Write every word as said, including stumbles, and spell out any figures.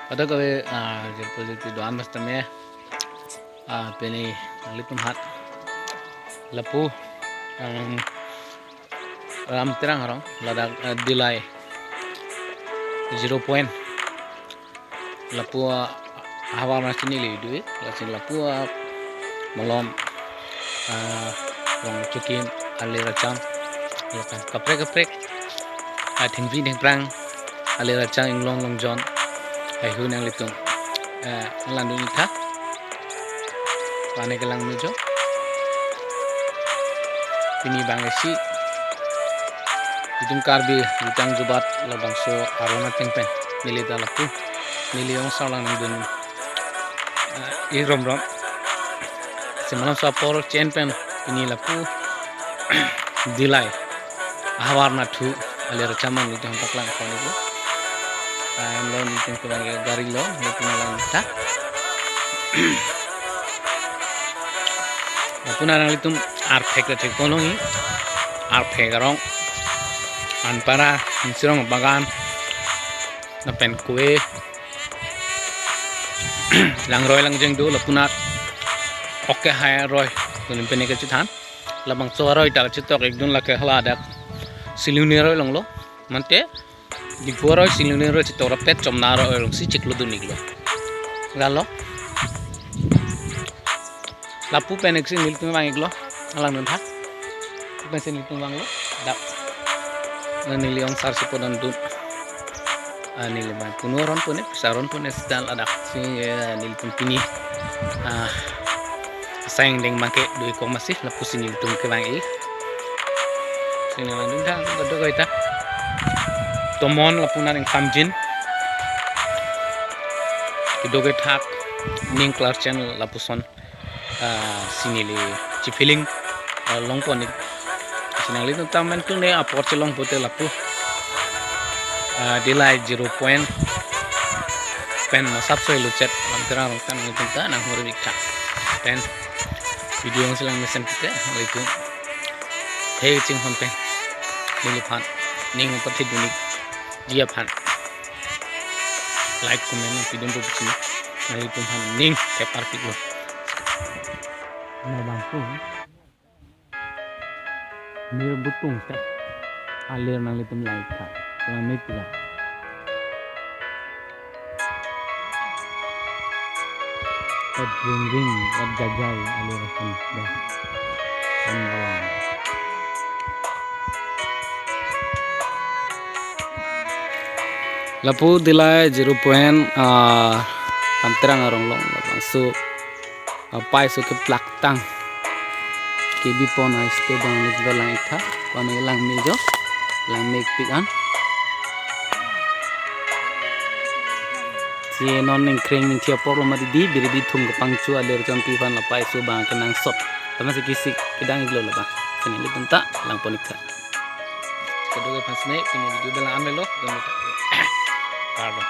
Pada kave, ah, jirpo jirpi do-an basta me, ah, pini nanglitum aphan lapu, um, Ram Terang arong ladak, ah, Dillai zero point. Lapu, ah, havar nasi neli do-ik, lasi lapu, ah, malom, ah, Rongchokim, alir acham, lapen kaprek kaprek, ah, thengpi thengphrang, alir acham, inglong longjon, haihui nanglitum, eh, langdun-ik tha. Lake kelang mejo. Pini bang isi itum Karbi jutang jubat labangso aron ateng pen neli ta lapu, neli ongsar lang nangdun, eh, ik romrom. Lasi malomso apor chen pen pini lapu Dillai ahavar nathu alir acham an nelitum paklang pon-iklo. Ah, lo nelitum kevang gari lo, nelitum lang tha. Lapu nanglitum arphek ta thek ponlongji, arphek arong, anpara, Hingsirong bagan, lapen kue, langroi langjeng do, lapunat oke hai aroi, kunim pene kachethan. Labangso aroi ta kachetok-ikdun lake haladak Siluni aroi along lo. Mate Diphu aroi, Siluni aroi chetok rapet Chomna aroi alongsi chiklo dun-iklo. Lalo. Lapu pen iksi nelitum vang-iklo. Langdun tha. Lapu pensi nelitum vanglo. Dak. Neli ongsar si podon dun. Ah, neli bang punu aron pune, pisa aron pune sita ladaksi, eh, nelitum pini, ah, asai angdeng abangke do-ik kok masi, lapusi nelitum kevang-ik. Lasi nangdun tha, kadokave ta. Tomon lapu nanglitum thamjin. Kedo kethak, Ning Klar Channel lapuson, ah, si neli chifilm, ah, long pon-ik. Lasi nanglitum ta amen tune apor chelong pote lapu, ah, Dillai zero point pen masap soi luchet Ram Terang arong pen nelitum ta nanghur-ik tha. Pen video nangselang mesen pote nanglitum thei chinghon pen neliphan ning pathi dun-ikji aphan like, comment nangpidun pu pusi nanglitum aphan ning theparpiklo. Nabang pun mir butung tek alir nanglitum like tha. Langmepik tha. Ot ring ring, ot jajai alir akan dah. Ini awan. Lapu Dillai zero point, ah, Ram Terang arong along labangso, ah, paiso keplak tang kebi pon a-step abang neli dolang-ik tha, pon neli langmejo, langmepik an. Si non ningkreng ningthi apor lo mati di, biri di thum kepangchu alir chompi aphan lapaiso abang kenangsot. Tama si kisi kedang-iklo labang. Si nanglitum ta lang pon-ik tha. Kadokave aphan si ne, pini video abang la-an avelo, dun ta. Pardon.